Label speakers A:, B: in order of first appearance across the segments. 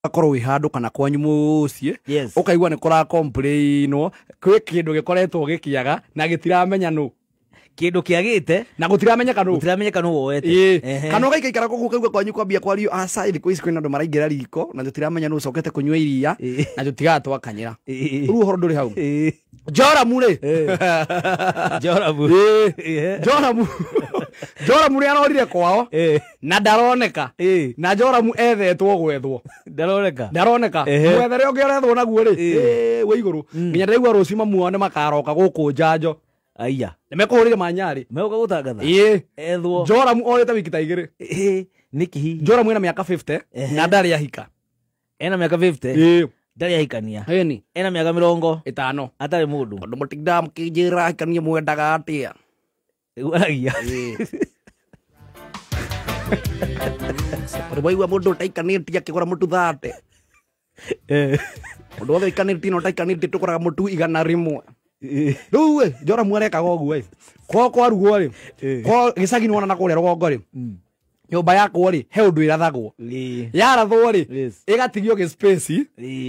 A: Ũgakorwo wĩ handũ kana kwanyu mũciĩ, ũkaigua nĩ kũra complainwo kwĩ kĩndũ gĩkoretwo gĩkĩaga na gĩtiramenya nũ.
B: Kĩndũ kĩagĩte
A: na gũtiramenyeka nũ.
B: Gũtiramenyeka nũ woete.
A: Ĩĩ, kana ũgaikaikara kũguo ũkaigua kwanyu kwambia kwario, aca, thikũ ici kwĩna andũ maraingĩra riko na tũtiramenya nũ ũcokete kũnyua iria na tũtigaga twakanyĩra. Rĩu ũhoro ndũrĩ hau. Joramu rĩ,
B: Joramu.
A: Ĩĩ, Joramu, Joramu nĩ arorire kwao na ndaroneka. Na Joramu ethetwo gwethwo.
B: Ndaroneka.
A: Ndaroneka. Mwethere ũngĩ ũrethwo naguo rĩ, wĩ igũrũ nginya ndĩraigua rũciũ mamuo nĩ makaroka gũkũ njanjo.
B: Aya.
A: Nĩ mekũhũrire manyarĩ.
B: Megũka gũtangatha.
A: Ĩĩ.
B: Ethwo.
A: Joramu orĩte wiki ta 2.
B: Nĩkĩ hihi?
A: Joramu ena mĩaka 50 na ndarĩ ahika.
B: Ena mĩaka 50.
A: Ĩĩ.
B: Ndarĩ ahikania.
A: Ĩni.
B: Ena mĩaka 50. Atarĩ mũndũ.
A: Tondũ mũtindaga mũkĩnjĩra ahikanie mwendaga atĩa?
B: Waragia.
A: Tondũ waigua mũndũ ũtaikanĩtie akĩgũra mũtu 30. Mũndũ wothe ũikanĩtie na ũtaikanĩtie tũgũraga mũtu 100. Rĩu ĩ, Joramu arekaga ũguo ĩ. Kwao kwarugwo rĩ, kwao gĩcagi nĩwona na kũrĩa rũgongo rĩ, nyũmba yakwo rĩ, he ũndũ ĩrathagwo. Yarathwo rĩ, ĩgatigio gĩ space,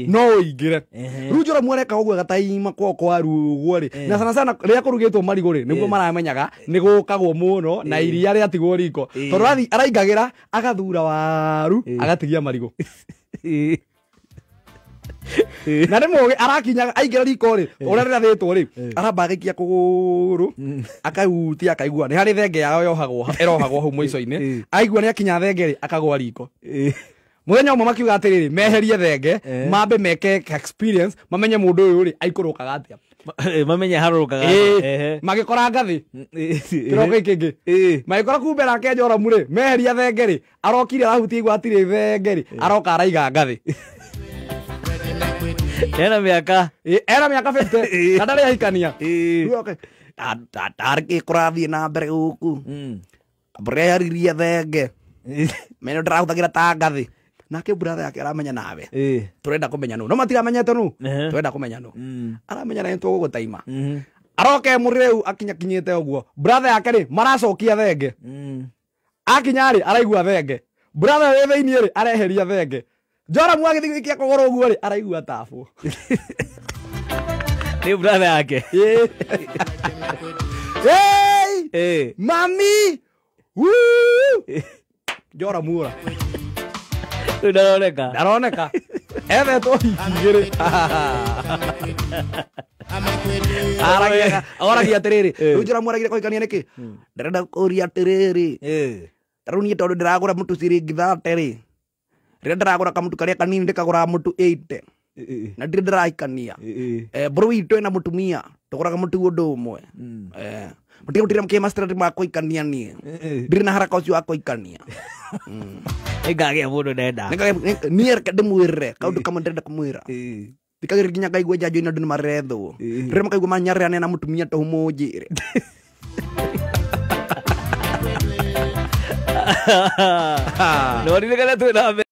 A: no ũingĩre. Rĩu Joramu arekaga ũguo agataima kwao kwarugwo rĩ, na sana sana rĩrĩa kũrugĩtwo marigũ rĩ, nĩguo maramenyaga nĩ gũkagwo mũno na iria rĩatigwo riko. Tondũ araingagĩra agathura waru, agatigia marigũ. Na nĩ mũgĩ arakinya aingĩra riko rĩ, ũrĩa rĩrathĩtwo rĩ, aramba agaikia kũgũrũ, akahutia akaigua nĩ harĩ thenge yao yohagwo, ĩrohagwo hau mũico-inĩ. Aigua nĩ akinya thenge rĩ, akagwa riko. Mũthenya ũmwe makiuga atĩrĩrĩ, meherie thenge, mambe meke experience, mamenye mũndũ ũyũ rĩ aikũrũkaga atĩa.
B: Mamenye harũrũkaga.
A: Magĩkora ngathĩ kĩroko gĩkĩ kĩngĩ. Magĩkora kumbe nake Joramu rĩ, meheria thenge rĩ, arokire arahutia igua hatirĩ thenge rĩ, aroka araiga ngathĩ.
B: Ena mĩaka.
A: Ena mĩaka 50 na ndarĩ ahikania. Tarĩ kũrathiĩ na mbere gũkũ. Mbũreheririe thenge. Meno ndĩrahũthagĩra ta ngathĩ. Nake brother yake aramenya nawe. Tũrenda kũmenya nũ. No matiramenyete nũ. Tũrenda kũmenya nũ. Aramenya na nĩtũgũgũtaima. Aroka mũrĩu akinyakinyĩte ũguo. Brother yake rĩ, maracokia thenge. Akinya rĩ, araigua thenge. Brother wĩ thĩiniĩ rĩ, areheria thenge. Joramu agĩthiĩ gũikia kũgũrũ ũguo rĩ, araigua tabu.
B: Nĩ brother yake.
A: Hey! Mami! Woo! Joramu ora.
B: Rĩu ndaroneka.
A: Ndaroneka. Ethetwo wiki 2. Aragia atĩrĩrĩ, rĩu Joramu aragia kũhikania nĩkĩ? Ndĩrenda kũũria atĩrĩrĩ. Rĩu niĩ tondũ ndĩragũra mũtu ciringi 30 rĩ, rĩrĩa ndĩragũra kamũtu karĩa kanini ndĩkagũraga mũtu 80. Na ndirĩ ndĩrahikania. Mbũrũ witũ ĩna mũtumia, tũgũraga mũtu ũndũ ũmwe. Mũtigũtire mũkĩmastrati ma kũhikania niĩ. Ndirĩ na haraka ũcio wa kũhikania.
B: Nĩngagĩa mũndũ ndenda.
A: Niĩ reke ndĩmwĩre kaũndũ kamwe ndĩrenda kũmwĩra. Thikagĩrĩria nginya ngaigua njanjo-inĩ andũ nĩmarethwo. Rĩrĩa makaigua manyarĩrane na mũtumia tũhũ mũnjĩre.
B: No ririkana twĩna